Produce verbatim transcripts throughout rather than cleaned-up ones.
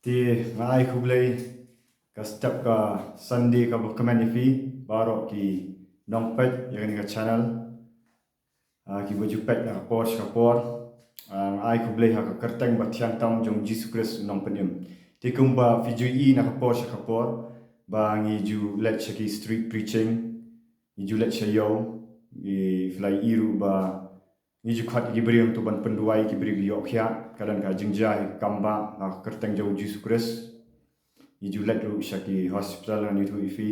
Te nga ai khublei ka step ka Sunday kaba kmen ïa phi baroh ki nongpeit ïa kane ka channel. Ah, kiba ju peit na ka por sha ka por. Ah, nga ai khublei ha ka kyrteng ba thiang tam jong Jisu Khrist u Nongpynim. Te kumba phi ju i na ka por sha ka por ba ngi ju leit sha ki street preaching, ngi ju leit sha ïew, ngi phi la i ruh ba ngi ju khot ïa ki briew to ban pynduwai ïa ki briew ki ïoh khiah. Ka don ka jingjia hi kam ba ha ka kyrteng jong Jisu Khrist. Ngi ju leit ruh sha ki hospital, ngan ïathuh ïa phi.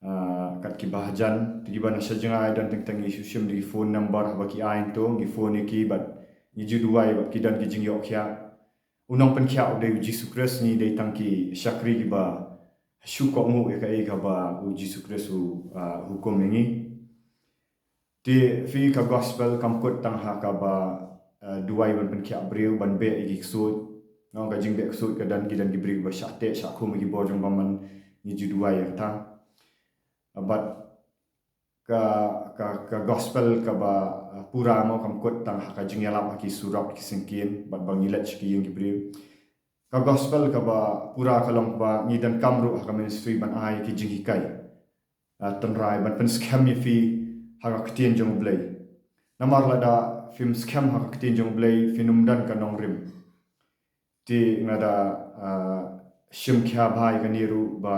Ah, kat kiba hajan, te kiba na sha jngai don teng teng, ngi shu shim da ki phone number haba ki ai to, ngi phone ïa ki bad ngi ju duwai bad ki don ki jingïoh khiah. U nongpynkhiah u dei u Jisu Khrist, ngi dei tang ki shakri kiba shu kohnguh ïa kaei kaba u Jisu Khrist u, ah, hukum ïa ngi. Te phi, ka gospel kam kut tang ha kaba, eh, duwai ban pynkhiah briew, ban beh ïa ki ksuid. Nong ka jingbeh ksuid ka don, ki don ki briew ba shah teh shah khum ïa ki bor jong bymman, ngi ju duwai ïa kata. Bad ka, ka, ka gospel kaba, eh, pura mo kam kut tang ha ka jingïalap ha ki surok ki syngkien bad ba ngi leit sha ki ïing ki briew. Ka gospel kaba pura ka long ba ngi donkam ruh ha ka ministry ban ai ki jinghikai. Ah, tynrai ban pynskhem ïa phi ha ka ktien jong U Blei. Namar lada phim skhem ha ka ktien jong U Blei, phin ym don ka nongrim. Te nga da, ah, shim khia bha ïa kane ruh ba,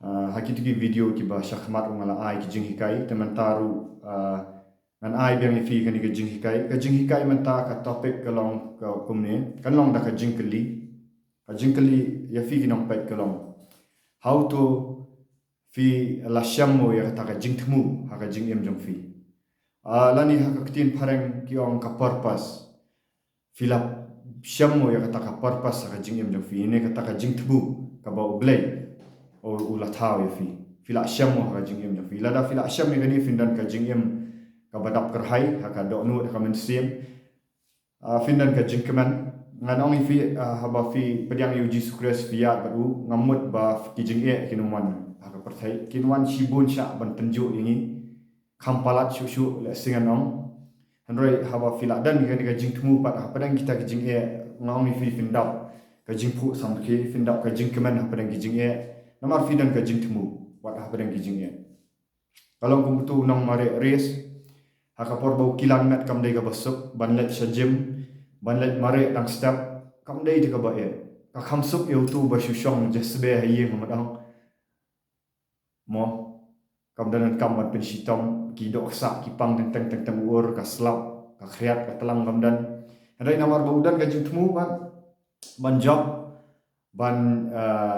ah, ha kito ki video kiba shakhmat ruh nga la ai ki jinghikai, te mynta ruh, ah, ngan ai biang ïa phi kane ka jinghikai. Ka jinghikai mynta ka topic ka long ka kumne, kan long da ka jingkylli. Ka jingkylli ïa phi ki nongpeit ka long, hato phi la shem mo ïa kata ka jingthmu ha ka jingim jong phi? Ah, lane ha ka ktien phareng ki ong ka purpose. Phi la shem mo ïa kata ka purpose ha ka jingim jong phi, ne kata ka jingthmu kaba U Blei u, u la thaw ïa phi? Phi la shem mo ha ka jingim jong phi? Lada phi la shem ïa kane, phin don ka jingim kaba dap kyrhai ha ka dohnud ha ka mynsiem. Ah, phin don ka jingkmen. Ngan ong ïa phi, ah, haba phi pdiang ïa u Jisu Khrist, phi ïaid bad u, ngam mut ba ki jingeh kin ym wan ha ka pyrthei, kin wan shibun shah ban tynjuh ïa ngi. Kham palat shuh shuh lehse ngan ong. Hynrei haba phi la don ïa kane ka jingthmu pat hapdeng kita ki jingeh, nga ong ïa phi, phin dap ka jingphuh samrkhie, phin dap ka jingkmen hapdeng ki jingeh. Namar phi don ka jingthmu wat hapdeng ki jingeh. Ka long kum uto u nongmareh race, ha ka por ba u kilan met kam dei kaba suk, ban leit sha gym, ban leit mareh dang step, kam dei te kaba eh. Ka kham suk ïa uto ba shu shong jasbe ha ïing, mut ong. Mo, kam don kam ban pynshitom, ki dohksah ki pang teng teng teng teng, u ur ka slap, ka khriat ka tlang kam don. Hynrei namar ba u don ka jingthmu ban, ban jop, ban, ah,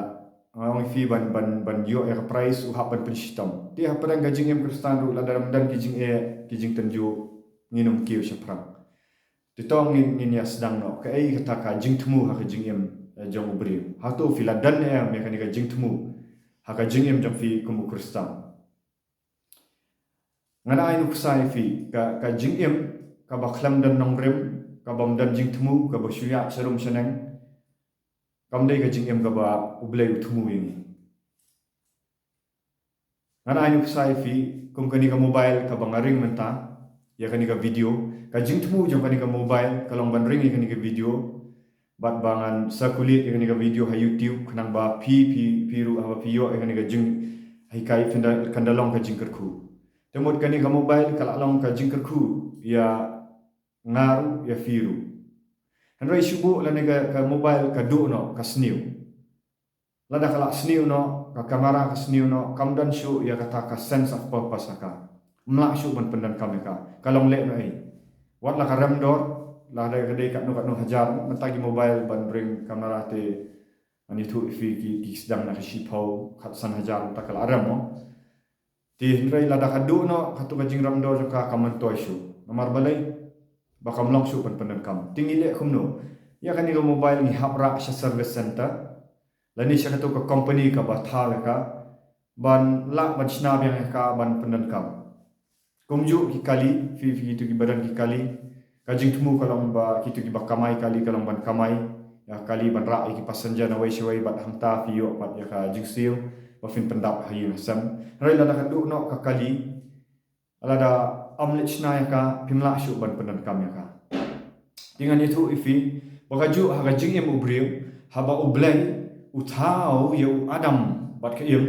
nga ong ïa phi, ban, ban, ban ïoh ïa ka prize, u hap ban pynshitom. Te hapdeng ka jingim Khristan ruh lada ym don ki jingeh ki jingtynjuh, ngin ym kiew shaphrang. Te to ngin, ngin ïa sdang noh kaei kata ka jingthmu ha ka jingim, eh, jong u briew. Hato phi la don ne em ïa kane ka jingthmu ha ka jingim jong phi kum u Khristan? Ngan ai nuksa ïa phi, ka, ka jingim kaba khlem don nongrim, kaba ym don jingthmu, kaba shu ïaid sharum shaneng, kam dei ka jingim kaba U Blei u thmu ïa ngi. Ngan ai nuksa ïa phi, kum kane ka mobile kaba nga ring mynta ïa kane ka video. Ka jingthmu jong kane ka mobile ka long ban ring ïa kane ka video bad ba ngan circulate ïa kane ka video ha YouTube, khnang ba phi, phi, phi ruh haba phi ïoh ïa kane ka jinghikai, phin da, kan da long ka jingkyrkhu. Te mut kane ka mobile ka la long ka jingkyrkhu ïa nga ruh, ïa phi ruh. Hynrei shu buh lane ka, ka mobile ka duh noh, ka sniew. Lada ka la sniew noh, ka kamera ka sniew noh, kam don shuh ïa kata ka sense of purpose ha ka. Ym lah shuh ban pyndonkam ïa ka. Ka long leh noh ei. Wat la ka rem dor, lada ka dei katno katno hajar, mynta ki mobile ban ring kamera te, ngan ïathuh ïa phi, ki, ki sdang na ka shiphew, khatsan hajar, mynta ka la rem mo. Te hynrei lada ka duh noh, kato ka jingrem dor jong ka kam myntoi shuh. Namar balei? Ba kam long shuh ban pyndonkam. Te ngi leh kumno? Ïa kane ka mobile ngi hap rah sha service center, lane sha kato ka company kaba thaw ïa ka, ban lah ban shna biang ïa ka ban pyndonkam. Kumjuh ki kali, phi, phi kito kiba don ki kali, ka jingthmu ka long ba kito kiba kamai kali ka long ban kamai ïa ka kali, ban rah ïa ki passenger nawei shawei, bad hangta phi ïoh pat ïa ka jingsiew ba phin pyndap ha ïing ha sem. Hynrei lada ka duh noh ka kali, lada ym leit shna ïa ka, phim lah shuh ban pyndonkam ïa ka. Te ngan ïathuh ïa phi, Ba ka juh ha ka jingim u briew, haba U Blei u thaw ïa u Adam bad ka Im,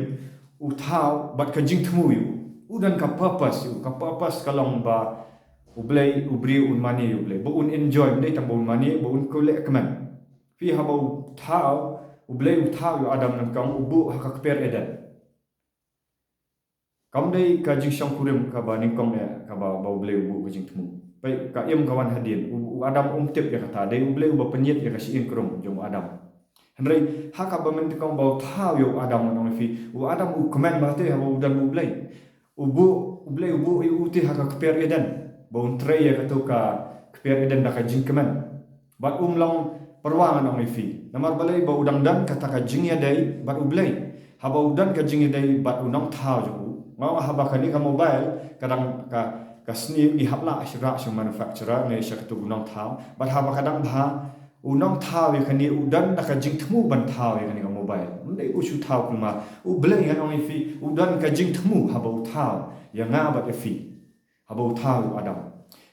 u thaw bad ka jingthmu ïa u. U don ka purpose ïa u, ka purpose ka long ba U Blei, u briew un mane ïa U Blei, ba un enjoy, ym dei tang ba un mane, ba un khuslai kmen. Phi, haba u thaw, U Blei u thaw ïa u Adam nyngkong, u buh ha ka kper Eden. Kam dei ka jingshongkurim kaba nyngkong eh, kaba, ba U Blei u buh ka jingthmu. Peit, ka Im ka wan hadien, u, u Adam um tip ïa kata, dei U Blei uba pynïit ïa ka shyieng krum jong u Adam. Hynrei ha kaba mynnyngkong ba u thaw ïa u Adam, ngan ong ïa phi, u Adam u kmen bha te haba u don bad U Blei. U buh, U Blei u buh ïa u te ha ka kper Eden, ba un trei ïa kato ka kper Eden da ka jingkmen. Bad um long pyrwa, ngan ong ïa phi. Namar balei? Ba u dang don kata ka jingïadei bad U Blei. Haba u don ka jingïadei bad u Nongthaw jong u, nga ong, haba kane ka mobile ka dang ka, ka sniew, ngi hap lah sha, rah sha manufacturer, ngi sha kato u nongthaw. Bad haba ka dang bha, u nongthaw ïa kane u don da ka jingthmu ban thaw ïa kane ka mobile. Ym dei u shu thaw kumba, U Blei, ngan ong ïa phi, u don ka jingthmu haba u thaw ïa nga bad ïa phi, haba u thaw ïa u Adam.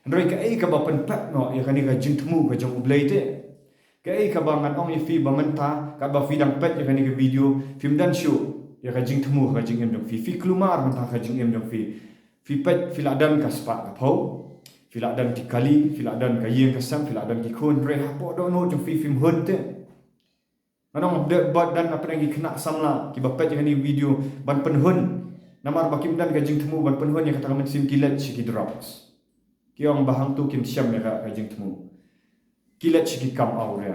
Hynrei kaei kaba pynpep noh ïa kane ka jingthmu ka jong U Blei te? Kaei kaba, ngan ong ïa phi, ba mynta katba phi dang peit ïa kane ka video, phim don shuh ïa ka jingthmu ha ka jingim jong phi. Phi kulmar mynta ha ka jingim jong phi. Phi peit, phi la don ka spah ka phew, phi la don ki kali, phi la don ka ïing ka sem, phi la don ki khun, hynrei hapoh dohnud jong phi phim hun te. Ngan ong, bad don hapdeng ki khynnah samla kiba peit ïa kane ka video ban pynhun. Namar ba kim don ka jingthmu ban pynhun ïa kata ka mynsiem, ki leit sha ki drugs. Ki ong ba hangto kin shem ïa ka, ka jingthmu. Ki leit sha ki kam awria.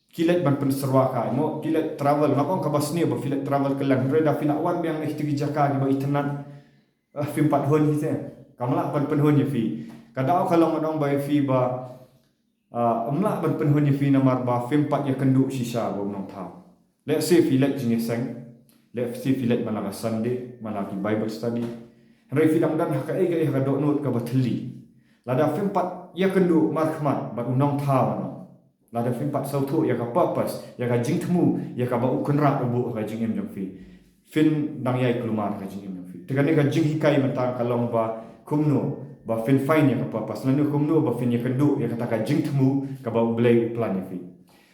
Ki leit ban pynsyrwa kai mo, ki leit travel. Ngam ong kaba sniew ba phi leit travel kylleng, hynrei da phi la wan biang na kita ki jaka kiba itynnad, ah, phim pat hun hi te. Kam lah ban pynhun ïa phi. Ka daw ka long, ngan ong ba ïa phi ba, ah, ym lah ban pynhun ïa phi namar ba phim pat ïakynduh shisha bad u Nongthaw. Lehse phi leit jingïaseng, lehse phi leit man la ka Sunday, man la ki Bible study. Hynrei phi dang don ha kaei kaei, ha ka dohnud kaba thylli. Lada phim pat ïakynduh markhmat bad u Nongthaw, ngan ong, lada phim pat sngewthuh ïa ka purpose, ïa ka jingthmu, ïa kaba u Kynrad u buh ha ka jingim jong phi, phin dang ïai kulmar ha ka jingim jong phi. Te kane ka jinghikai mynta ka long ba kumno ba phin find ïa ka purpose, lane kumno ba phin ïakynduh ïa kata ka jingthmu kaba U Blei u plan ïa phi.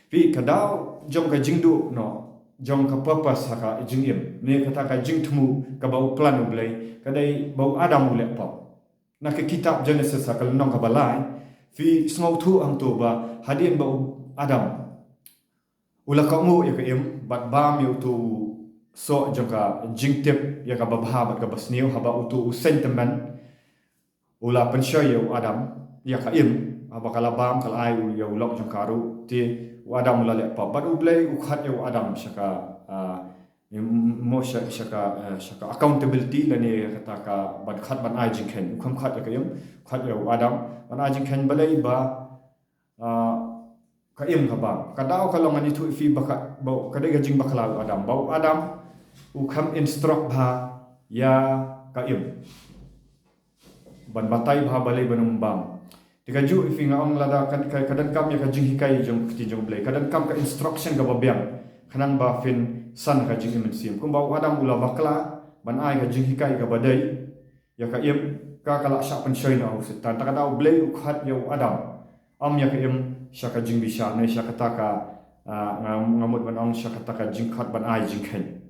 Phi, ka daw jong ka jingduh noh jong ka purpose ha ka jingim, ne kata ka jingthmu kaba u plan U Blei, ka dei ba u Adam u leh pop. Na ka kitab Genesis ha ka lynnong kaba lai, phi sngewthuh hangto ba hadien ba u Adam u la kohnguh ïa ka Im bad bam ïa uto u soh jong ka jingtip ïa kaba bha bad kaba sniew, haba uto u seiñ tymmen u la pynshoi ïa u Adam, ïa ka Im, haba ka la bam, ka la ai ïa u lok jong ka ruh, te u Adam u la leh pop. Bad U Blei u khot ïa u Adam sha ka, ah, mo sha, sha ka, eh, sha ka accountability, lane kata ka ban khot ban ai jingkheiñ. U kham khot ïa ka Im, khot ïa u Adam ban ai jingkheiñ. Balei? Ba, ah, ka Im ka bam. Ka daw ka long, ngan ïathuh ïa phi ba ka, ba ka dei ka jingbakla u Adam. Ba u Adam u kham instruct bha ïa ka Im ban batai bha balei ban ym bam. Te kajuh ïa phi, nga ong, lada ka, ka, ka donkam ïa ka jinghikai jong ka ktien jong U Blei, ka donkam ka instruction kaba biang khnang ba phin san ha ka jingim mynsiem. Kumba u Adam u la bakla ban ai ka jinghikai kaba dei ïa ka Im, ka, ka la shah pynshoi noh ha u Soitan. Te ka daw U Blei u khot ïa u Adam, ym ïa ka Im, sha ka jingbishar, ne sha kata ka, ah, nga, nga mut ban ong sha kata ka jingkhot ban ai jingkheiñ.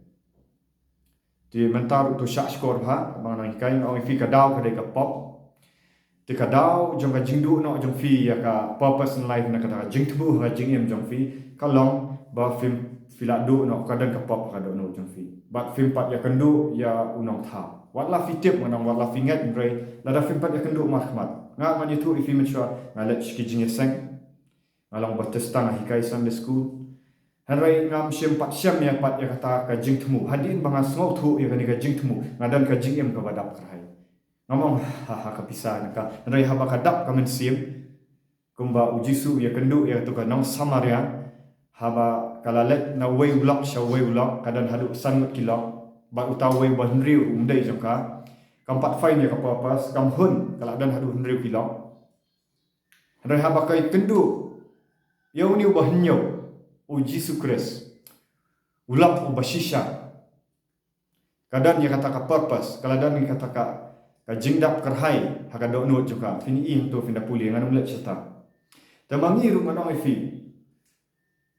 Te mynta ruh to shah shkor bha, ba nga nang hikai, nga ong ïa phi, ka daw ka dei ka pop. Te ka daw jong ka jingduh noh jong phi ïa ka purpose in life, ne kata ka jingthmu ha ka jingim jong phi, ka long ba phim, phi la duh noh, ka don ka pop ha ka dohnud jong phi. Bad phim pat ïakynduh ïa u Nongthaw. Wat la phi tip, ngan ong, wat la phi ngeit, hynrei lada phim pat ïakynduh markhmat. Nga, ngan ïathuh ïa phi mynshuwa, nga leit sha ki jingïaseng, nga long Baptist, nga hikai Sunday school. Hynrei ngam shym pat shem ïa pat ïa kata ka jingthmu. Hadien ba nga sngewthuh ïa kane ka jingthmu, nga don ka jingim kaba dap kyrhai. Ngam ong, ha, ha, ka pisa na ka. Hynrei haba ka dap ka mynsiem, kumba U Jisu u ïakynduh ïa kato ka nong Samaria, haba ka la leit na uwei u lok sha uwei u lok, ka don haduh san ngut ki lok, bad uta uwei uba hynriew um dei jong ka. Kam pat find ïa ka purpose, kam hun, ka la don haduh hynriew ki lok. Hynrei haba ka ïakynduh ïa une uba hynñiew, U Jisu Khrist, u lok uba shisha, ka don ïa kata ka purpose, ka la don ïa kata ka, ka jingdap kyrhai ha ka dohnud jong ka. Phin ïohi hangto, phin da pule, ngan ym leit shata. Te ma ngi ruh ngan ong ïa phi,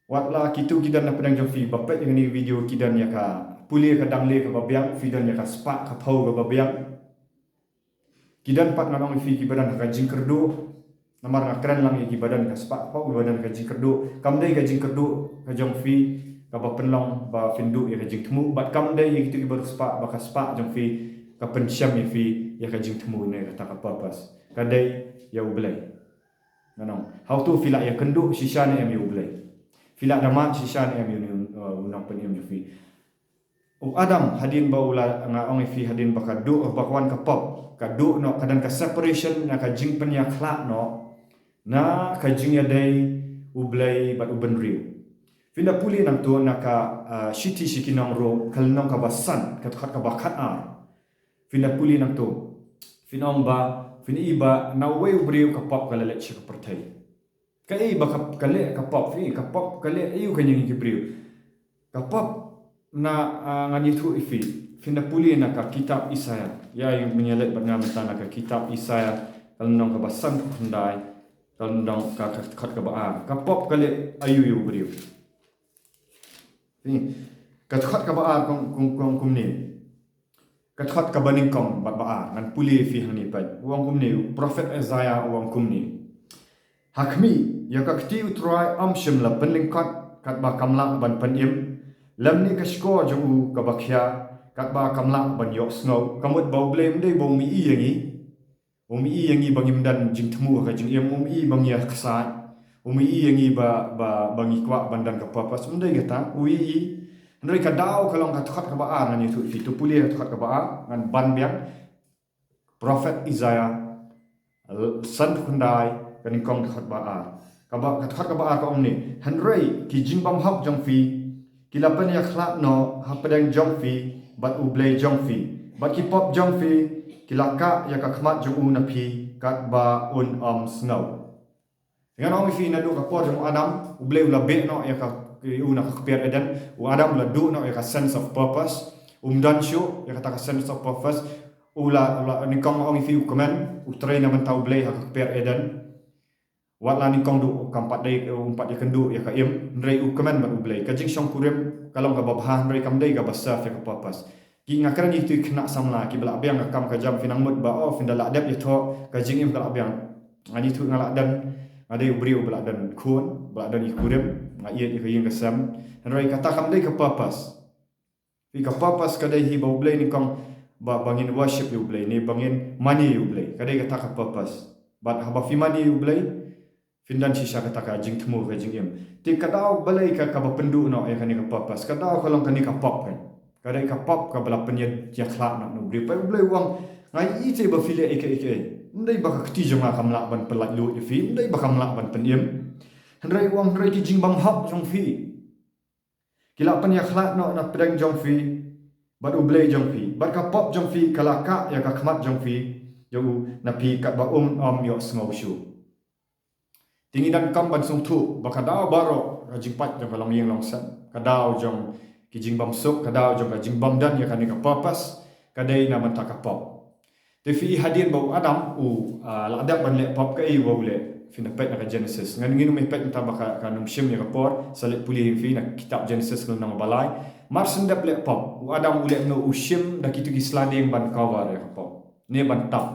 wat la kito ki don na pdeng jong phi ba peit ïa kane ka video ki don ïa ka pule ka dangle kaba biang, phi don ïa ka spah ka phew kaba biang. Ki don pat ngan ong ïa phi kiba don ka jingkyrduh. Namar nga kren lang ïa kiba don ka spah ka phew, kiba don ka jingkyrduh. Kam dei ka jingkyrduh ka jong phi kaba pynlong ba phin duh ïa ka jingthmu, bad kam dei ïa kito kiba don spah ba ka spah jong phi ka pynshem ïa phi ïa ka jingthmu ne kata ka purpose. Ka dei ïa U Blei. Ngan ong, hato phi la ïakynduh shisha ne em ïa U Blei? Phi la da mad shisha ne em ïa une, uh, u nongpynim jong phi? U Adam, hadien ba u la, nga ong ïa phi, hadien ba ka duh, ba ka wan ka pop, ka duh noh, ka don ka separation, na ka jingpynïakhlad noh na ka jingïadei U Blei bad u bynriew. Phin da pule nangto na ka, uh, Shithi sha ki nong Rom, ka lynnong kaba san, ka dkhot kaba khatar. Phin da pule nangto, phin ong ba, phin i ba na uwei u briew ka pop ka la leit sha ka pyrthei. Kaei ba ka, ka leh ka pop, phi, ka pop ka leh aïu kane ki briew? Ka pop na, ah, ngan ïathuh ïa phi. Phin da pule na ka kitab Isaïah. Ïa, ïa, mynta leit bad nga mynta na ka kitab Isaïah, ka lynnong kaba sanphew khyndai, ka lynnong ka, ka dkhot kaba ar. Ka pop ka leh aïu ïa u briew? Phi, ka dkhot kaba ar ka ong, ka ong, ka ong kumne. Ka dkhot kaba nyngkong bad ba ar, ngan pule ïa phi hangne pat. U ong kumne, u prophet Isaïah u ong kumne. Ha khmih, ïa ka kti U Trai ym shym la pynlyngkot, katba kam lah ban pynim, lymne ka shkor jong u kaba khia, katba kam lah ban ïohsngew, ka mut ba U Blei ym dei ba um i ïa ngi. Um i ïa ngi ba ngim don jingthmu ha ka jingim, um i ba ngi ïa ksaid. Um i ïa ngi ba, ba, ba ngi kwah ban don ka purpose, um dei kata, u i. Hynrei ka daw ka long ka dkhot kaba ar, ngan ïathuh ïa phi. To pule ka dkhot kaba ar, ngan ban biang. Prophet Isaïah, l-, sanphew khyndai, ka nyngkong dkhot ba ar. Kaba, ka dkhot kaba ar ka ong ne. Hynrei ki jingbymhok jong phi ki la pynïakhlad noh hapdeng jong phi bad U Blei jong phi. Bad ki pop jong phi ki la kah ïa ka khmat jong u na phi katba un ym sngew. Ngan ong ïa phi, naduh ka por jong u Adam, U Blei u la beh noh ïa ka, ïa u na ka kper Eden. U Adam u la duh noh ïa ka sense of purpose. Um don shuh ïa kata ka sense of purpose. U la, u la, nyngkong ong ïa phi u kmen, u trei na bynta U Blei ha ka kper Eden. Wat la nyngkong duh, kam pat dei, um pat ïakynduh ïa ka im, hynrei u kmen bad U Blei. Ka jingshongkurim ka long kaba bha, hynrei kam dei kaba serve ïa ka purpose. Ki, nga kren ïa kito ki khynnah samla kiba la biang ka kam ka jam, phi nang mut ba, oh, phin da lah dep ïathoh, ka jingim ka la biang. Nga ïathuh, nga la don, nga dei u briew ba la don khun, ba la don i kurim, nga ïeit ïa ka ïing ka sem. Hynrei kata kam dei ka purpose. Phi, ka purpose ka dei hi ba U Blei nyngkong, ba, ba ngin worship ïa U Blei, ne ba ngin mane ïa U Blei. Ka dei kata ka purpose. Bad haba phi mane ïa U Blei, phin don shisha kata ka jingthmu ka jingim. Te ka daw balei ka, kaba pynduh noh ïa kane ka purpose. Ka daw ka long kane ka pop kan. Ka dei ka pop kaba la pynïa, ïakhlad noh na U Blei. Pat U Blei u ong, nga i te ba phi leh ïa kaei kaei. Ym dei ba ka kti jong nga kam lah ban pyllait luid ïa phi. Ym dei ba kam lah ban pynim. Hynrei u ong, hynrei ki jingbymhok jong phi ki la pynïakhlad noh na pdeng jong phi bad U Blei jong phi. Bad ka pop jong phi ka la kah ïa ka khmat jong phi, jong u na phi katba um, ym ïohsngew shuh. Te ngi donkam ban sngewthuh ba ka daw baroh ka jingpait jong ka longïing longsem, ka daw jong ki jingbymsuk, ka daw jong ka jingbymdon ïa kane ka purpose, ka dei na bynta ka pop. Te phi i hadien ba u Adam u, ah, la dep ban leh pop, kaei ba u leh? Phin da peit na ka Genesis. Ngan, ngin ym peit mynta ba ka, kan ym shim ïa ka por, sa leit pule ïa phi na kitab Genesis ka lynnong ba lai. Mar shen dep leh pop, u Adam u leh noh, u shim da kito ki sla dieng ban cover ïa ka pop. Ne ban tap.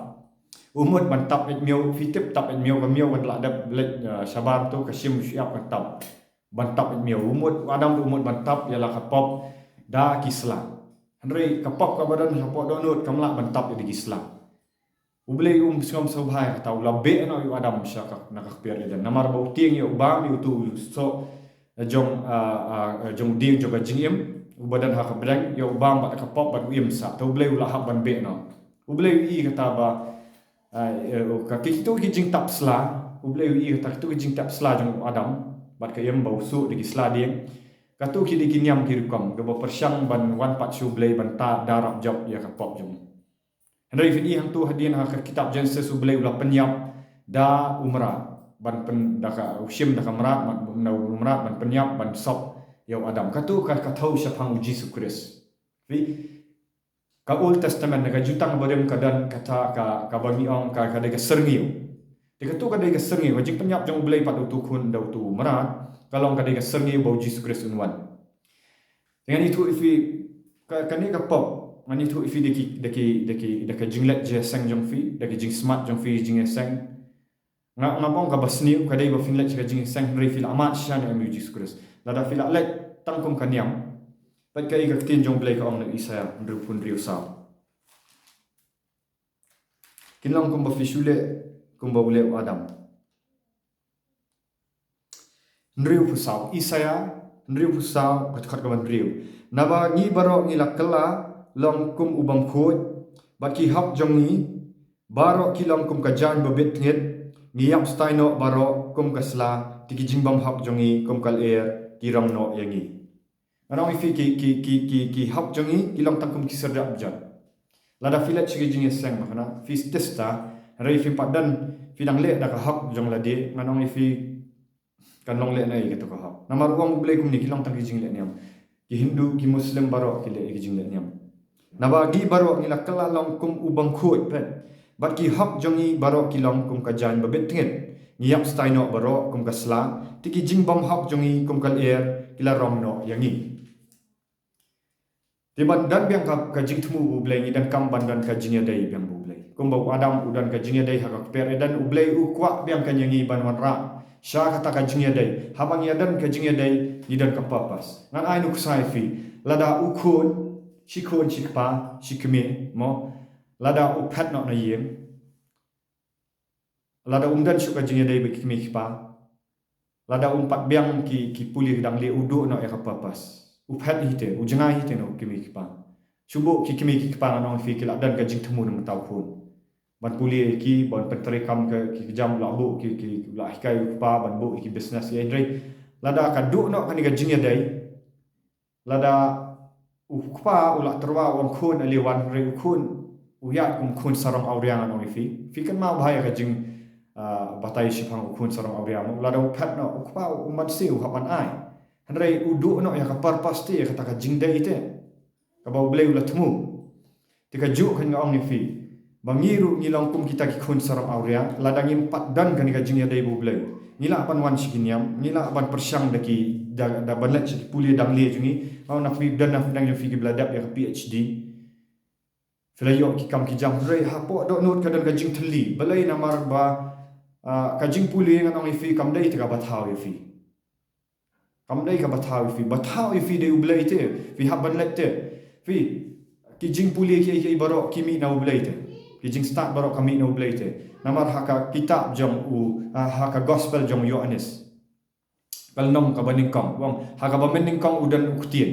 U mut ban tap ïa ka miaw, phi tip tap ïa ka miaw, ka miaw kan la dep leit, ah, shabar to, ka shim u shyiap ka tap. Ban tap ïa ka miaw. U mut, u Adam u mut ban tap ïa la ka pop da ki sla. Hynrei ka pop kaba don hapoh dohnud kam lah ban tap ïa da ki sla. U Blei um sngewsih bha ïa kata, u la beh noh ïa u Adam sha ka, na ka kper Eden. Namar ba u tieng ïa u bam, ïa uto u soh, eh, jong, ah, ah, eh, jong u dieng jong ka jingim, uba don ha ka bneng, ïa u bam bad ka pop bad u im sah. Te U Blei u la hap ban beh noh. U Blei u i kata ba, ah, eh, ka, kito ki jingtap sla, U Blei u i kata kito ki jingtap sla jong u Adam bad ka im ba u soh da ki sla dieng. Kato ki dei ki niam ki rukom kaba pyrshang ban wan pat sha U Blei ban tad da rap jop ïa ka pop jong u. Hynrei phin i hangto hadien ha ka kitab Genesis, U Blei u la pynïap da u mrad ban pyn, da ka, u shim da ka mrad, ma-, na u mrad ban pynïap, ban sop ïa u Adam. Kato ka, ka thew shaphang U Jisu Khrist. Phi, ka Old Testament, na ka Jutang Barim ka don kata ka, kaba ngi ong ka, ka dei ka syrngiew. Te katu ka dei ka syrngiew, ka jingpynïap jong U Blei pat utu u khun da utu u mrad, ka long ka dei ka syrngiew ba U Jisu Khrist un wan. Te ngan ïathuh ïa phi, ka, kane ka pop, ngan ïathuh ïa phi da ki, da ki, da ki, da ka jingleh jingïaseng jong phi, da ki jingsmat jong phi jingïaseng. Nga, nga ong kaba sniew, ka dei ba phin leh ka jingïaseng hynrei phi la mad shisha ne em ïa U Jisu Khrist. Lada phi la leh tang kum ka niam, pat ka i ka ktien jong U Blei ka ong na Isaïah, hynriewphew hynriew saw. Kin long kumba phi shu leh, kumba u leh u Adam. Hynriewphew saw, Isaïah, hynriewphew saw, ka dkhot kaba hynriew. Naba ngi baroh ngi la kylla, long kum u bymkhuid, bad ki hok jong ngi, baroh ki long kum ka jaiñ babit tngit, ngi ïap stai noh baroh kum ka sla, te ki jingbymhok jong ngi kum ka lyer, ki rong noh ïa ngi. Ngan ong ïa phi ki, ki, ki, ki, ki hok jong ngi, ki long tang kum ki syrdak bjot. Lada phi leh sha ki jingïaseng ma kane, phi test ta, hynrei phim pat don, phi dang leh da ka hok jong lade, ngan ong ïa phi kan long lehnoh ïa kato ka hok. Namar u ong U Blei kumne ki long tang ki jingleh niam. Ki Hindu, ki Muslim baroh ki leh ïa ki jingleh niam. Naba ngi baroh ngi la kylla long kum u bymkhuid pat. Bad ki hok jong ngi baroh ki long kum ka jaiñ babit tngit. Ngi ïap stai noh baroh kum ka sla. Te ki jingbymhok jong ngi kum ka lyer ki la rong noh ïa ngi. Te ban don biang ka, ka jingthmu bad U Blei ngi donkam ban don ka jingïadei biang bad U Blei. Kumba u Adam u don ka jingïadei ha ka kper Eden, U Blei u kwah biang kan ïa ngi ban wanrah sha kata ka jingïadei. Haba ngi ïa don ka jingïadei ngi don ka purpose. Ngan ai nuksa ïa phi. Lada u khun, shi khun shi kpa, shi kmie, mo. Lada u phet noh na ïing. Lada um don shuh ka jingïadei bad ki kmie ki kpa. Lada um pat biang ki, ki pule ki dang leh, u duh noh ïa ka purpose. U phet hi te, u jngai hi te na u kmie ki kpa. Shu buh ki kmie ki kpa ngan ong ïa phi ki la don ka jingthmu na mynta u khun. Ban pule ïa ki, ban pyntreikam ka, ki, ki jam u la buh, ki, ki, u la hikai u kpa, ban buh ïa ki business ïa hynrei. Lada ka duh noh kane ka jingïadei. Lada u kpa u la tyrwa u ong khun ale wan hynrei u khun u ïaid kum khun sarong awria ngan ong ïa phi. Phi kynmaw bha ïa ka jing, ah, batai shaphang u khun sarong awria mo. Lada u phet noh u kpa u mynsiem u hap ban ai. Hynrei u duh noh ïa ka purpose te ïa kata ka jingdei te. Kaba U Blei u la thmu. Te kajuh kan nga ong ïa phi. Ba ngi ruh ngi long kum kita ki khun sarong awria, lada ngim pat don kane ka jingïadei bad U Blei. Ngi lah ban wan sha ki niam, ngi lah ban pyrshang da ki, da, da ban leit sha ki pule dang leh jong ngi. Nga ong na phi don na pdeng jong phi kiba la dep ïa ka P H D. Phi la ïoh ki kam ki jam hynrei hapoh dohnud ka don ka jingthylli. Balei namar ba, ah, ka jingpule ngan ong ïa phi kam dei te kaba thaw ïa phi. Kam dei kaba thaw ïa phi, ba thaw ïa phi dei U Blei te, phi hap ban leit te. Phi, ki jingpule kiei kiei baroh ki mih na U Blei te. Ki jingstad baroh ka mih na U Blei te. Namar ha ka kitab jong u, ah, ha ka gospel jong u Ïoannis. Ka lynnong kaba nyngkong, u ong, ha kaba mynnyngkong u don u Ktien.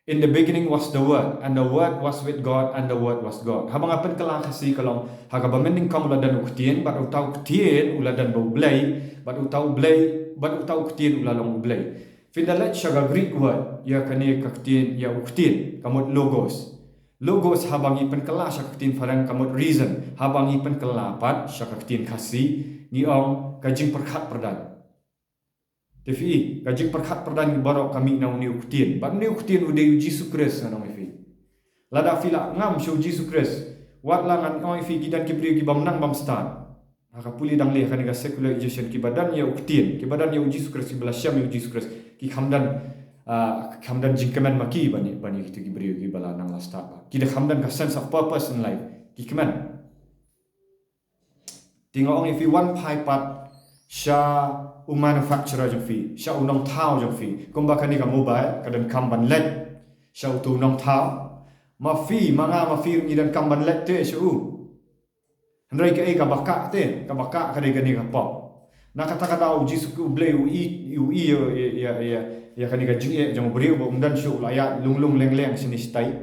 In the beginning was the Word, and the Word was with God, and the Word was God. Haba nga pynkylla Khasi ka long, ha kaba mynnyngkong u la don u Ktien, bad uta u Ktien u la don bad U Blei, bad uta U Blei, bad uta u Ktien u la long U Blei. Phin da leit sha ka Greek word, ïa kane ka ktien, ïa u Ktien, ka mut logos. Logos haba ngi pynkylla sha ka ktien phareng ka mut reason, haba ngi pynkylla pat sha ka ktien Khasi, ngi ong ka jingpyrkhat pyrdan. Te phi, ka jingpyrkhat pyrdan baroh ka mih na une u Ktien. Bad une u Ktien u dei u Jisu Khrist ngan ong ïa phi. Lada phi la ngam sha u Jisu Khrist. Wat la ngan ong ïa phi ki don ki briew ki bym nang bym stad. Ha ka pule dang leh kane ka secularization kiba don ïa u Ktien, kiba don ïa u Jisu Khrist, kiba la shem ïa u Jisu Khrist. Ki kham don, ah, kham don jingkmen ma ki ban ïa, ban ïa kito ki briew kiba la nang la stad ba. Ki da kham don ka sense of purpose in life. Ki kmen. Te nga ong ïa phi wan phai pat sha u manufacturer jong phi, sha u nongthaw jong phi. Kumba kane ka mobile, ka donkam ban leit sha uto u nongthaw. Ma phi, ma nga, ma phi, ngi donkam ban leit te sha u. Hynrei kaei kaba kah te, kaba kah ka dei kane ka pop. Na kata ka daw u Jisu, u Blei u i, u i ïa, ïa, ïa, ïa, ïa kane ka jingeh jong u briew ba um don shuh, u la ïaid lung lung leng leng shane shatai.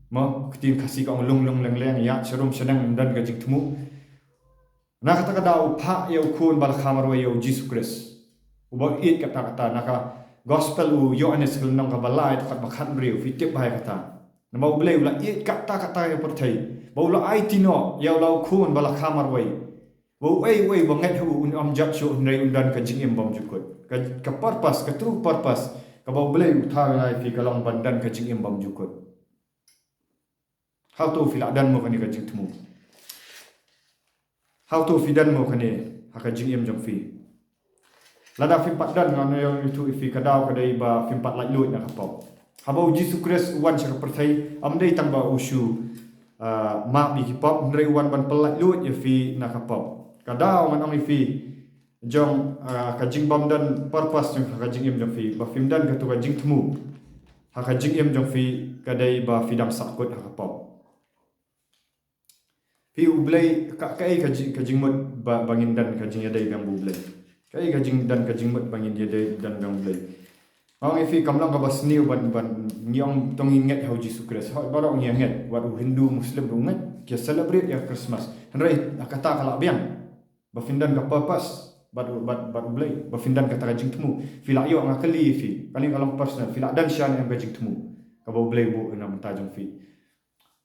Mo, ka ktien Khasi ka ong lung lung leng leng, ïaid sharum shaneng, um don ka jingthmu. Na kata ka daw u phah ïa u khun ba la kha marwei ïa u Jisu Khrist. Uba ïeit katta katta, na ka gospel u Ïoannis ka lynnong kaba lai dkhot ba khathynriew, phi tip bha ïa kata. Namar u Blei u la ïeit katta katta ïa ka pyrthei. Ba u la aiti noh ïa u la u khun ba la kha marwei. Ba uei uei ba ngeit ha u un ym jot shuh hynrei un don ka jingim bymjukut. Ka, ka purpose, ka true purpose. Kaba u Blei u thaw ïa ngi phi ka long ban don ka jingim bymjukut. Hato phi la don mo kane ka jingthmu? Hato phi don mo kane ha ka jingim jong phi? Lada phim pat don, ngan ong ïa phi, ka daw ka dei ba phim pat laitluid na ka pop. Haba u Jisu Khrist u wan sha ka pyrthei, ym dei tang ba u shu, ah, map ïa ki pop, hynrei u wan ban pyllaitluid ïa phi na ka pop. Ka daw, ngan ong ïa phi, jong, ah, ka jingbym don purpose jong ka jingim jong phi, ba phim don kato ka jingthmu ha ka jingim jong phi, ka dei ba phi dang sahkut ha ka pop. Phi, U Blei, ka, kaei ka jing, ka jingmut ba, ba ngin don ka jingïadei biang bad U Blei? Kaei ka jingdon ka jingmut ba ngin ïadei, don biang U Blei? Nga ong ïa phi, kam long kaba sniew ban, ban ngi ong to ngin ngeit ha u Jisu Khrist. Hooid, baroh ngi ngeit, wat u Hindu, Muslim ruh ngeit, ki celebrate ïa Christmas. Hynrei kata ka lah biang ba phin don ka purpose bad, bad, bad U Blei, ba phin don kata ka jingthmu. Phi lah ïoh, nga kylli ïa phi, kane ka long personal, phi lah don shisha ne em ka jingthmu kaba U Blei u buh na ka bynta jong phi?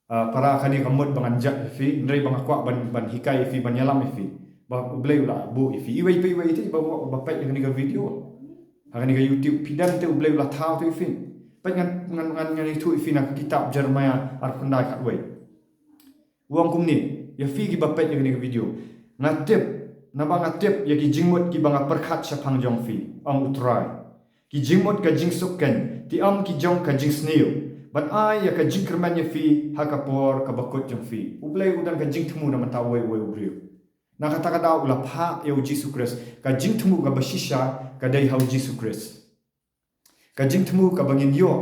Ah, para, kane kam mut ba ngan judge ïa phi, hynrei ba nga kwah ban, ban hikai ïa phi, ban ïalam ïa phi ba U Blei u la buh ïa phi. Iwei pa iwei te ba, ba peit ïa kane ka video ha kane ka YouTube, phi don te U Blei u la thaw te ïa phi. Peit, ngan, ngan, ngan, ngan ïathuh ïa phi na ka kitab Jeremiah arphew khyndai khatwei. U ong kumne ïa phi kiba peit ïa kane ka video: Nga tip, naba nga tip ïa ki jingmut kiba nga pyrkhat shaphang jong phi, ong U Trai, ki jingmut ka jingsuk keiñ, te ym ki jong ka jingsniew, ban ai ïa ka jingkyrmen ïa phi ha ka por kaba kut jong phi. U Blei u don ka jingthmu na ka bynta uwei uwei u briew. Na kata ka daw u la phah ïa u Jisu Khrist. Ka jingthmu kaba shisha ka dei ha u Jisu Khrist. Ka jingthmu kaba ngin ïoh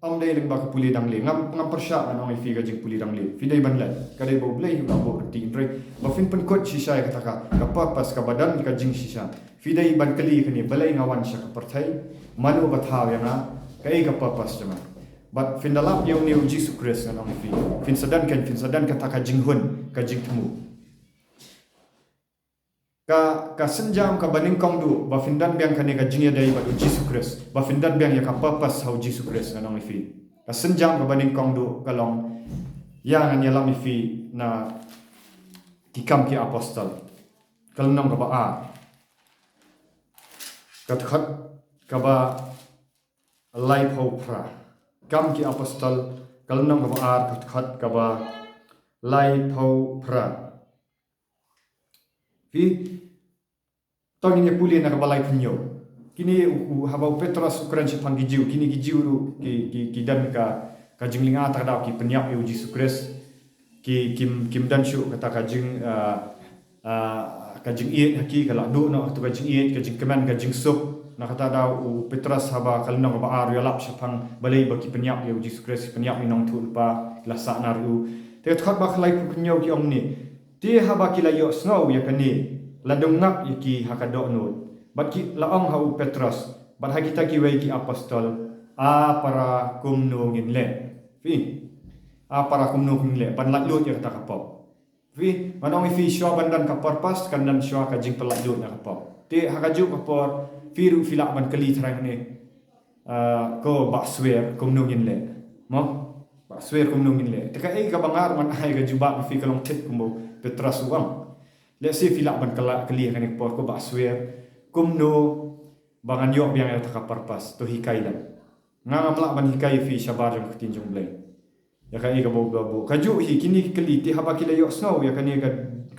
ym dei lyngba ka pule dangle. Ngam, ngam pyrshah ngan ong ïa phi ka jingpule dangle. Phi dei ban leh, ka dei ba U Blei u la buh ryntih, hynrei ba phin pynkut shisha ïa kata ka, ka purpose kaba don ka jingshisha. Phi dei ban kylli kane: Balei nga wan sha ka pyrthei? Mano ba thaw ïa nga? Kaei ka purpose jong nga? Bad phin da lap ïa une u Jisu Khrist, ngan ong ïa phi, phin sa don keiñ, phin sa don kata ka jinghun, ka jingthmu. Ka, ka sienjam kaba nyngkong duh ba phin don biang kane ka jingïadei bad u Jisu Khrist, ba phin don biang ïa ka purpose ha u Jisu Khrist, ngan ong ïa phi, ka sienjam kaba nyngkong duh ka long, ïa, ngan ïalam ïa phi na Ki Kam ki Apostol, ka lynnong kaba ar, ka dkhot kaba laiphew phra. Kam ki Apostol, ka lynnong kaba ar, ka dkhot kaba laiphew phra. Phi, to ngin ïa pule na kaba laiphew hynñiew. Kine u, u, haba u Petros u kren shaphang ki Jiw, kine ki Jiw ruh ki, ki, ki don ka, ka jinglynga, ta ka daw ki pynïap ïa u Jisu Khrist. Ki, kim, kim don shuh kata ka jing, ah, ah, ka jingïeit ha ki, ka la duh noh kato ka jingïeit, ka jingkmen, ka jingsuk. Na kata daw u Petros haba ka lynnong kaba ar u ïalap shaphang balei ba ki pynïap ïa u Jisu Khrist, ki pynïap ïa u Nongïathuhlypa, ki la sahnarphna ïa u. Te ka dkhot ba laiphew hynñiew ki ong kumne: Te haba ki la ïohsngew ïa kane, la dung ngap ïa ki ha ka dohnud. Bad ki la ong ha u Petros bad ha kita kiwei ki apostol: A para, kumno ngin leh? Phi, a para, kumno ngin leh ban laitluid ïa kata ka pop? Phi, ngan ong ïa phi, shuwa ban don ka purpose kan don shuwa ka jingpynlaitluid na ka pop. Te ha kajuh ka por phi ruh phi lah ban kylli tharai hangne, ah, ko Bah Swer, kumno ngin leh? Mo? Bah Swer, kumno ngin leh? Te kaei kaba nga ruh ngan ai ka jubab ïa phi, ka long thik kumba u Petros u ong. Lehse phi lah ban kylla, kylli ha kane ka por, ko Bah Swer, kumno ba ngan ïoh biang ïa kata ka purpose, to hikai lang. Nga ngam lah ban hikai ïa phi shabar jong ka ktien jong U Blei ïa kaei kaba u, kaba u. Kajuh hi kine ki kylli: Te haba ki la ïohsngew ïa kane, ka,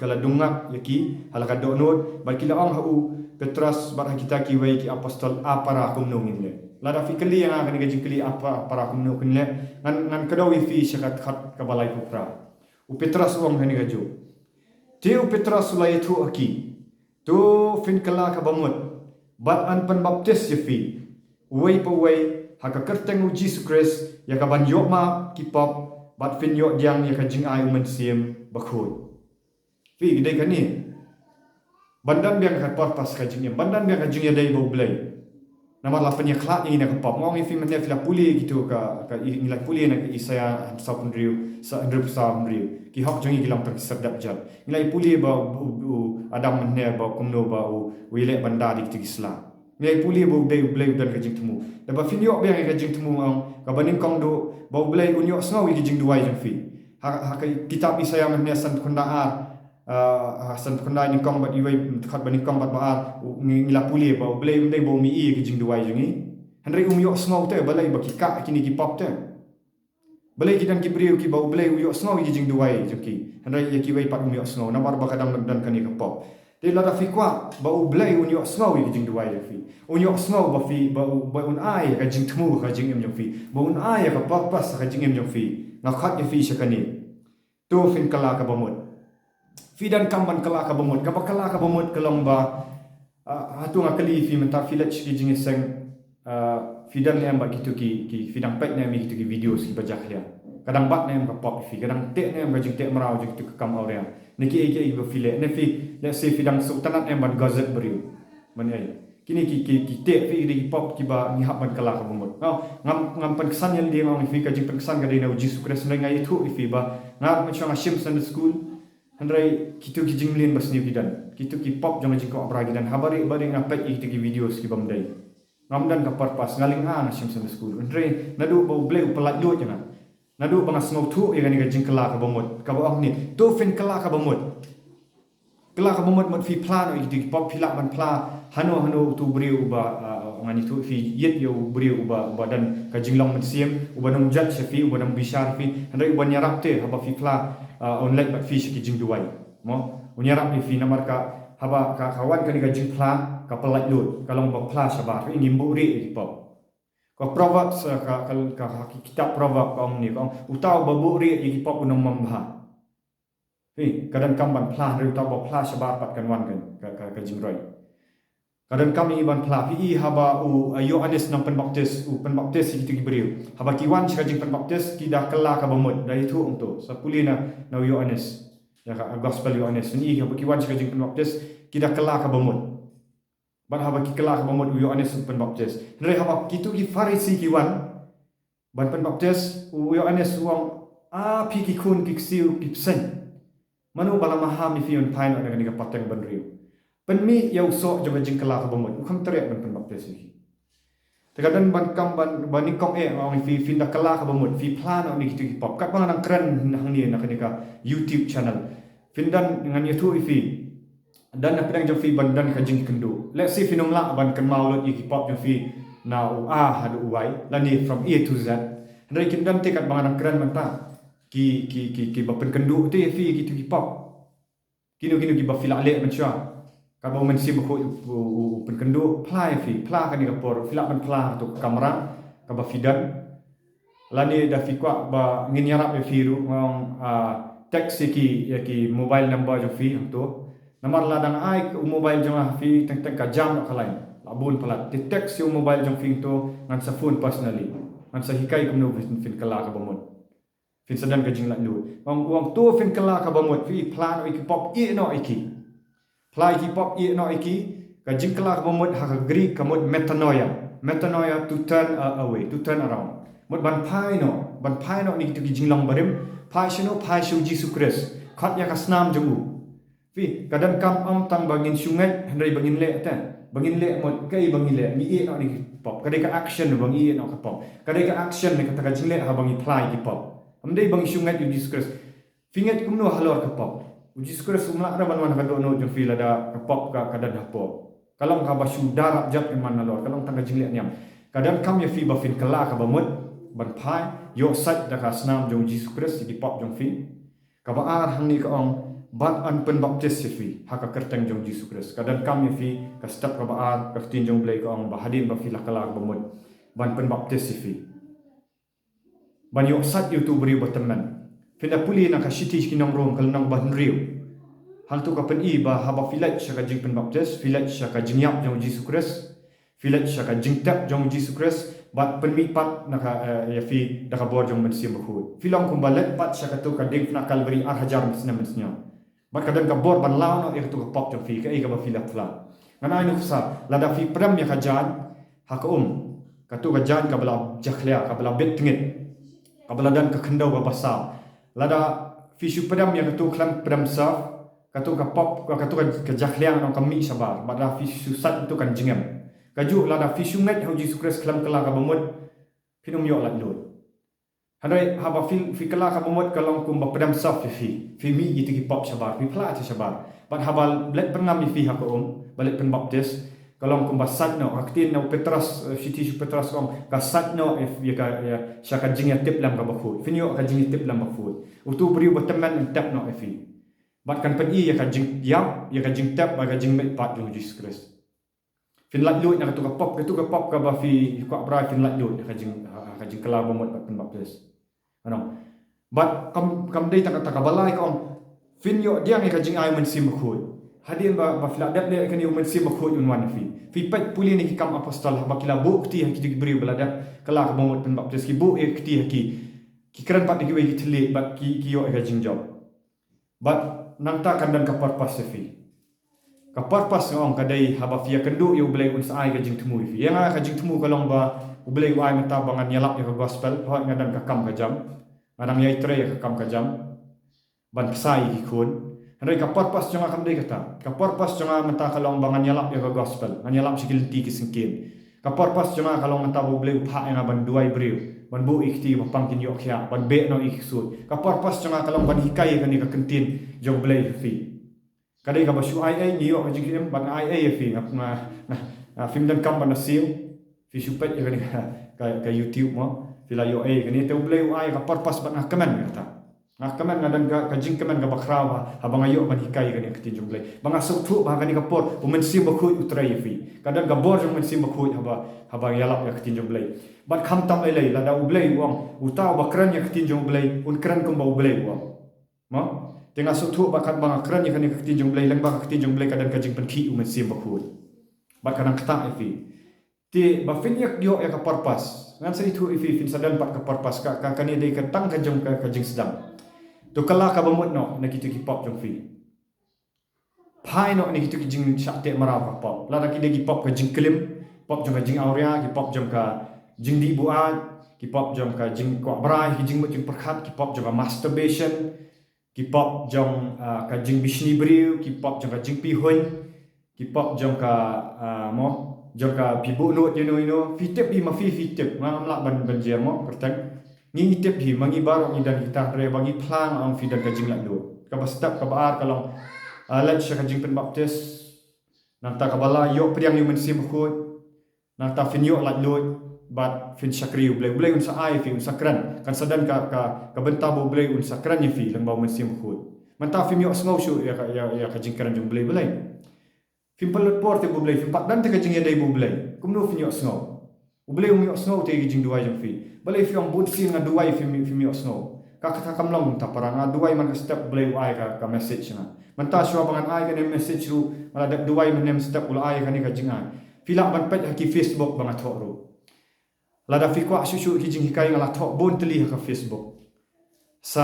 ka la dung ngap ïa ki ha la ka dohnud. Bad ki la ong ha u Petros bad ha kita kiwei ki apostol: A para, kumno ngin leh? Lada phi kylli ïa nga kane ka jingkylli, a pa, a para, kumno ngin leh, ngan, ngan kdew ïa phi sha ka dkhot kaba laiphew phra. U Petros u ong kane kajuh: Te u Petros u la ïathuh ha ki: To phin kylla kaba mut bad yn pynbaptis ïa phi, uwei pa uwei, ha ka kyrteng u Jisu Khrist, ïa ka ban ïoh map ki pop, bad phin ïoh pdiang ïa ka jingai u Mynsiem Bakhuid. Phi, ka dei kane ban don biang ka purpose ka jingim, ban don biang ka jingïadei bad U Blei. Namar la pynïakhlad ïa ngi na ka pop. Nga ong ïa phi mynne, phi la pule kito ka, ka, ngi la pule na ka Isaïah saw hynriew, sa, hynriew saw hynriew. Ki hok jong ngi ki long tang ki serdep jot. Ngi la ïa pule ba u, u, u Adam mynne ba kumno ba u, u ïaleh ban da da kito ki sla. Ngi la ïa pule ba U Blei, U Blei u don ka jingthmu. Da ba phin ïoh biang ïa ka jingthmu, nga ong, kaba nyngkong duh ba U Blei un ïohsngew ïa ki jingduwai jong phi. Ha, ha ka kitab Isaïah mynne sanphew khyndai ar, ah, ah, sanphew khyndai, nyngkong bad iwei, dkhot ba nyngkong bad ba ar, u, ngi, ngi la pule ba U Blei um dei ba u mih ïa ki jingduwai jong ngi. Hynrei um ïohsngew te balei ba ki kah kine ki pop te. Balei ki don ki briew kiba U Blei u ïohsngew ïa ki jingduwai jong ki, hynrei ïa kiwei pat um ïohsngew, namar ba ka dang don kane ka pop. Te lada phi kwah ba U Blei un ïohsngew ïa ki jingduwai jong phi, un ïohsngew ba phi, ba u, ba un ai ka jingthmu ka jingim jong phi, ba un ai ka purpose ka jingim jong phi, nga khot ïa phi sha kane. To phin kylla kaba mut. Phi donkam ban kylla kaba mut. Kaba kylla kaba mut ka long ba, ah, hato nga kylli phi mynta, phi leit sha ki jingïaseng, ah, phi don ne em bad kito ki, ki, phi dang peit ne em ïa kito ki videos kiba jakhlia? Ka dang bat ne em ka pop ïa phi? Ka dang teh ne em ka jingteh mraw jong kito ki kam awria? Ne kiei kiei ba phi leh, ne phi, let's say, phi dang sngewtynnat ne em ban gossip briew? Mane ei, kine ki, ki, ki teh phi ïa ki pop kiba ngi hap ban kylla kaba mut. Nga, ngam, ngam pynksan ïa lade, nga ong ïa phi, ka jingpynksan ka dei na U Jisu Khrist, hynrei nga ïathuh ïa phi ba nga, mynshwa nga shim Sunday school, hynrei kito ki jingmlien ba sniew ki don, kito ki pop jong ka jingkwah bra ki don. Haba rieh ba rieh nga peit ïa kito ki videos ki bym dei. Ngam don ka purpose, nga lyngngoh nga shim Sunday school, hynrei naduh ba U Blei u pyllait luid ïa nga, naduh ba nga sngewthuh ïa kane ka jingkylla kaba mut, kaba ong ne, to phin kylla kaba mut. Kylla kaba mut, mut phi phla noh ïa kito ki pop. Phi lah ban phla hano hano uto u briew uba, ah, ngan ïathuh ïa phi, ïeit ïa u briew uba, uba don ka jinglong mynsiem, uba nym judge ïa phi, uba nym bishar ïa phi, hynrei uban ïarap te haba phi phla, ah, un leit bad phi sha ki jingduwai. Mo, un ïarap ïa phi, namar ka, haba ka, ka wan kane ka jingphla, ka pyllait luid, ka long ba phla shabar, phi, ngim buhrieh ïa ki pop. Ka Proverbs, ah, ka, ka, ka, ka kitab Proverbs ka ong ne, ka ong, uta uba buhrieh ïa ki pop un ym bha. Phi, ka donkam ban phla, hynrei uta uba phla shabar pat kan wan ka, ka, ka, ka jingroi. Ka donkam ïa ngi ban phla. Phi i haba u, ah, Ïoannis u nongpynbaptis u pynbaptis ïa kito ki briew, haba ki wan sha ka jingpynbaptis ki da kylla kaba mut, da ïathuh hangto. Sa pule na, na u Ïoannis, ïa ka, ah, Gospel Ïoannis, phin i haba ki wan sha ka jingpynbaptis ki da kylla kaba mut. Bad haba ki kylla kaba mut, u Ïoannis u pynbaptis. Hynrei haba kito ki Pharisi ki wan ban pynbaptis, u Ïoannis u ong, ah, phi ki khun ki ksiew ki bseiñ, mano ba la maham ïa phi un phai noh na kane ka pateng bynriew? Pynmih ïa u soh jong ka jingkylla kaba mut, u kham treh ban pynbaptis ïa phi. Te ka don ban kam ban, ban nyngkong eh, nga ong ïa phi, phin da kylla kaba mut, phi phla noh ïa kito ki pop. Katba nga dang kren hangne na kane ka YouTube channel, phin don, ngan ïathuh ïa phi, don na pdeng jong phi ban don ka jingkynduh. Let's say phin ym lah ban kynmaw lut ïa ki pop jong phi na u A haduh u Y, lane from A to Z. Hynrei kin don te, katba nga dang kren mynta, ki, ki, ki, kiba pynkynduh te ïa phi ïa kito ki pop. Kino kino kiba phi lah leh mynshuwa, katba u Mynsiem Bakhuid u, u, u, u pynkynduh, phla ïa phi, phla kane ka por, phi lah ban phla ha kato ka kamra kaba phi don. Lane da phi kwah ba ngin ïarap ïa phi ruh, nga ong, ah, text ïa ki, ïa ki mobile number jong phi hangto. Namar lada nga ai u mobile jong nga ha phi, teng teng ka jam noh ka line, la bun palat. Te text ïa u mobile jong phi hangto, ngan sa phone personally, ngan sa hikai kumno phin, phin kylla kaba mut. Phin sa don ka jinglaitluid. Nga ong, nga ong to phin kylla kaba mut, phi phla noh ïa ki pop, ïeh noh ïa ki. Phla ïa ki pop, ïeh noh ïa ki. Ka jingkylla kaba mut ha ka Greek ka mut metanoia. Metanoia, to turn, uh, away, to turn around. Mut ban phai noh, ban phai noh na kito ki jinglong barim. Phai shano? Phai sha u Jisu Khrist. Khot ïa ka snam jong u. Phi, ka donkam ym tang ba ngin shu ngeit hynrei ba ngin leh te. Ba ngin leh, mut kaei ba ngi leh? Ngi ïeh noh na ki pop. Ka dei ka action ba ngi ïeh noh ka pop. Ka dei ka action ne kata ka jingleh haba ngi phla ïa ki pop. Ym dei ba ngi shu ngeit ïa u Jisu Khrist. Phi ngeit kumno halor ka pop? U Jisu Khrist um lah ruh ban wan ha ka dohnud jong phi lada ka pop ka, ka don hapoh. Ka long kaba shu da rap jot, ym man halor, ka long tang ka jingleh niam. Ka donkam ïa phi ba phin kylla kaba mut ban phai, ïoh sait da ka snam jong u Jisu Khrist ïa ki pop jong phi. Kaba ar hangne ka ong, bad yn pynbaptis ïa phi ha ka kyrteng jong u Jisu Khrist. Ka donkam ïa phi, ka step kaba ar, ka ktien jong u Blei ka ong ba hadien ba phi la kylla kaba mut, ban pynbaptis ïa phi, ban ïoh sait ïa uto u briew ba tymmen. Phin da pule na ka shithi sha ki nong Rom ka lynnong ba hynriew. Hangto ka pyni ba haba phi leit sha ka jingpynbaptis, phi leit sha ka jingïap jong u Jisu Khrist, phi leit sha ka jingtep jong u Jisu Khrist, bad pynmih pat na ka, eh, ïa phi da ka bor jong u Mynsiem Bakhuid. Phi long kumba leit pat sha kato ka diengphna Kalbari ar hajar mynsngi mynsngi. Bad ka don ka bor ban law noh ïa kato ka pop jong phi, kaei kaba phi la phla. Ngan ai nuksa, lada phi pdem ïa ka jaiñ ha ka um, kato ka jaiñ kaba la jakhlia, kaba la bit tngit, kaba la don ka khyndew kaba saw. Lada phi shu pdem ïa kato khlem pdem surf, kato ka pop, kato ka, ka jakhlia ngan ong kam mih shabar. Bad lada phi shu sait, kato kan jngem. Kajuh lada phi shu ngeit ha u Jisu Khrist khlem kylla kaba mut, phin ym ïoh laitluid. Hynrei haba phi, phi kylla kaba mut ka long kumba pdem surf ïa phi. Phi mih ïa kito ki pop shabar, phi phla ïa ki shabar. Bad haba leit pynngam ïa phi ha ka um, ba leit pynbaptis, Ka long kumba sait noh, ka ktien na u Petros, eh, shithi sha u Petros ka ong, ka sait noh, eh, ïa ka, ïa, sha ka jingïatiplem kaba khuid. Phin ïoh ka jingïatiplem ba khuid. Utu u briew ba tymmen un tep noh ïa phi. Bad kan pyni ïa ka jingïap, ïa ka jingtep, bad ka jingmihpat jong u Jisu Khrist. Phin laitluid na katu ka pop, katu ka pop kaba phi kwah brai, phin laitluid na ka jing, ha, ha ka jingkylla ba mut bad pynbaptis. Ano. Bad kam, kam dei tang kata, kaba lai ka ong, phin ïoh pdiang ïa ka jingai u Mynsiem Bakhuid. Hadien ba, ba phi la dep leh ïa kane, u Mynsiem Bakhuid un wan ïa phi. Phi peit pule na ki Kam Apostol, haba ki la buh kti ha kito ki briew ba la dep kylla kaba mut pynbaptis, ki buh ïa kti ha ki. Ki kren pat da kiwei ki thylliej bad ki, ki ïoh ïa ka jingjop. Bad nangta kan don ka purpose ïa phi. Ka purpose nga ong ka dei haba phi ïakynduh ïa U Blei un sa ai ka jingthmu ïa phi. Ïa nga ka jingthmu ka long ba U Blei u ai mynta ba ngan ïalap ïa ka gospel, hooid nga don ka kam ka jam. Nga dang ïai trei ïa ka kam ka jam ban pynshai ïa ki khun. Hynrei ka purpose jong nga kam dei kata. Ka purpose jong nga mynta ka long ba ngan ïalap ïa ka gospel, ngan ïalap sha ki lynti ki syngkien. Ka purpose jong nga ka long mynta ba U Blei u phah ïa nga ban duwai briew, ban buh ïa ki kti ba pang kin ïoh khiah, ban beh noh ïa ki ksuid. Ka purpose jong nga ka long ban hikai ïa kane ka ktien jong U Blei ïa phi. Ka dei kaba shu ai ei, ngi ïoh ka jingim ban ai ei ïa phi. Nga, nga, nga, nga, phim donkam ban da siew. Phi shu peit ïa kane ka, ka, ka YouTube mo. Phi la ïoh ei kane, te U Blei u ai ka purpose bad nga kmen ïa kata. Nga kmen, nga don ka, ka jingkmen kaba khraw ha, haba nga ïoh ban hikai ïa kane ka ktien jong U Blei. Ba nga sngewthuh ba ha kane ka por U Mynsiem Bakhuid u trei ïa phi. Ka don ka bor jong U Mynsiem Bakhuid haba, haba ïalap ïa ka ktien jong U Blei. Bad khamtam lei lei, lada U Blei u ong, uta uba kren ïa ka ktien jong U Blei un kren kumba U Blei u ong. Mo? Te nga sngewthuh ba katba nga kren ïa kane ka ktien jong U Blei, lyngba ka ktien jong U Blei ka don ka jingpynkhih U Mynsiem Bakhuid. Bad ka nang ktah ïa phi. Te ba phin ïoh ïa ka purpose, ngan sa ïathuh ïa phi, phin sa don pat ka purpose, ka, ka, kane dei ka tang ka jong ka, ka jingsdang. To kylla kaba mut noh na kito ki pop jong phi. Phai noh na kito ki jingshah teh mraw ka pop. Lada ki dei ki pop ka jingklim, pop jong ka jingawria, ki pop jong ka jingdih buaid, ki pop jong ka jingkwah brai, ki jingmut jingpyrkhat, ki pop jong ka masturbation, ki pop jong, ah, ka jingbishni briew, ki pop jong ka jingpihuiñ, ki pop jong ka, ah, mo, jong ka phi buh nud ïano ïano, phi tip hi ma phi, phi tip, nga ngam lah ban, ban jer mo, kyrteng. Ngi, ngi tip hi, ma ngi baroh ngi don kita, hynrei ba ngi phla nga ong phi don ka jinglaitluid. Kaba step, kaba ar ka long, ah, leit sha ka jingpynbaptis. Nangta kaba lai ïoh pdiang ïa U Mynsiem Bakhuid. Nangta phin ïoh laitluid bad phin shakri U Blei. U Blei un sa ai ïa phi, un sa kren. Kan sa don ka, ka, ka bynta ba U Blei un sa kren ïa phi lyngba U Mynsiem Bakhuid. Mynta phim ïohsngew shuh ïa ka, ïa, ïa ka jingkren jong U Blei balei. Phim pynlut por te bad U Blei, phim pat don te ka jingïadei bad U Blei. Kumno phin ïohsngew? U Blei um ïohsngew te ka jingduwai jong phi. Balei phi ong bun sien nga duwai phim, phim ïohsngew? Ka kata kam long kumta para, nga duwai man ka step U Blei u ai ka, ka message nga. Mynta shuwa ba ngan ai kane message ruh, nga la dep duwai mynne mynstep u la ai kane ka jingai. Phi lah ban peit ha ki Facebook ba nga thoh ruh. Lada phi kwah shuh shuh ki jinghikai nga la thoh bun tylli ha ka Facebook. Sa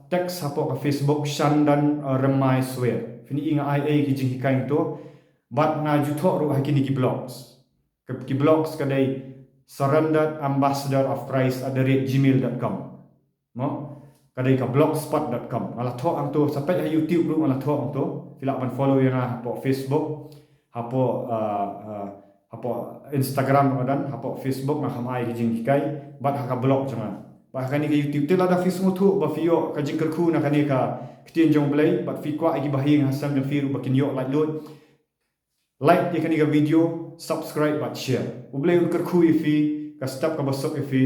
text hapoh ka Facebook Shandan, uh, Remai Swer. Phin i nga ai ei ki jinghikai to. Bad nga ju thoh ruh ha kine ki blogs. Ki, ki blogs ka dei surrendered ambassador of Christ at the rate gmail dot com. Mo? Ka dei ka blogspot dot com. Nga la thoh hangto, sa peit ha YouTube ruh nga la thoh hangto. Phi lah ban follow ïa nga hapoh Facebook. Hapoh, uh, uh, hapoh Instagram ruh nga don, hapoh Facebook nga kham ai ki jinghikai. Bad ha ka blog jong nga. Bad ha kane ka YouTube te lada phi sngewthuh ba phi ïoh ka jingkyrkhu na kane ka ktien jong U Blei. Bad phi kwah ïa ki bahaïing hasem jong phi ruh ba kin ïoh laitluid. Like ïa kane ka video, subscribe bad share. U Blei un kyrkhu ïa phi, ka step kaba suk ïa phi,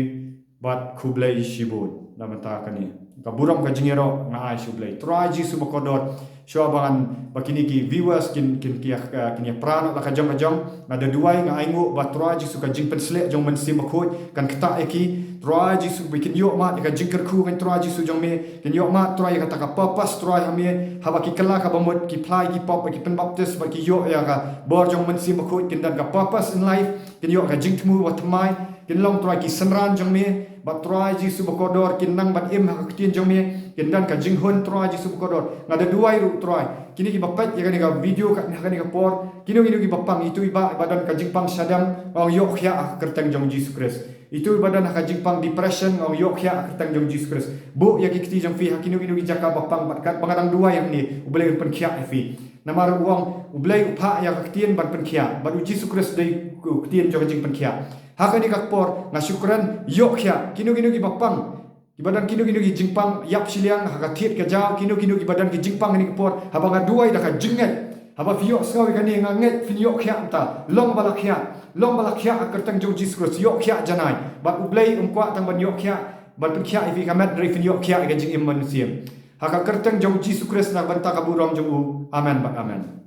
bad khublei shibun. Na mynta kane. Ka burom ka jingïaroh nga ai sha U Blei. Trai Jisu bakordor, shuwa ba ngan, ba kine ki viewers kin, kin, kin ïa, kin ïa pra noh la ka jong ka jong. Nga da duwai nga ainguh ba Trai Jisu ka jingpynsleh jong U Mynsiem Bakhuid, kan ktah ïa ki. Trai Jisu ba kin ïoh mad ïa ka jingkyrkhu kan Trai Jisu jong me. Kin ïoh mad Trai ïa kata ka purpose Trai ha me. Haba ki kylla kaba mut ki phla ïa ki pop ba ki pynbaptis ba ki ïoh ïa ka bor jong U Mynsiem Bakhuid kin don ka purpose in life. Kin ïoh ka jingthmu ba thymmai. Kin long Trai ki synran jong me. Bad Trai Jisu bakordor kin nang ban im ha ka ktien jong me. Kin don ka jinghun Trai Jisu bakordor. Nga da duwai ruh Trai. Kine ki ba peit ïa kane ka video ka, ha kane ka por. Kino kino ki ba pang itu i ba, ba don ka jingpang shadem. Nga ong ïoh khiah ha ka kyrteng jong Jisu Khrist. Itu ba don ha ka jingpang depression nga ong ïoh khiah ha ka kyrteng jong Jisu Khrist. Buh ïa ki kti jong phi ha kino kino ki jaka ba pang bad kat ba nga dang duwai hangne U Blei un pynkhiah ïa phi. Namar u ong U Blei u phah ïa ka ktien ban pynkhiah bad u Jisu Khrist dei u ktien jong ka jingpynkhiah. Ha kane ka por nga shu kren ïoh khiah kino kino ki ba pang. Ki ba don kino kino ki jingpang ïap shiliang ha ka thied ka jaw kino kino ki ba don ki jingpang kane ka por haba nga duwai da ka jingngeit. Haba phi ïohsngew ïa kane nga ngeit phin ïoh khiah mynta. Long ba la khiah. Long ba la khiah ha ka kyrteng jong u Jisu Khrist, ïoh khiah janai. Bad U Blei um kwah tang ban ïoh khiah, ban pynkhiah ïa phi ka met, hynrei phin ïoh khiah ïa ka jingim mynsiem. Ha ka kyrteng jong u Jisu Khrist na ka bynta ka burom jong u. Amen bad amen.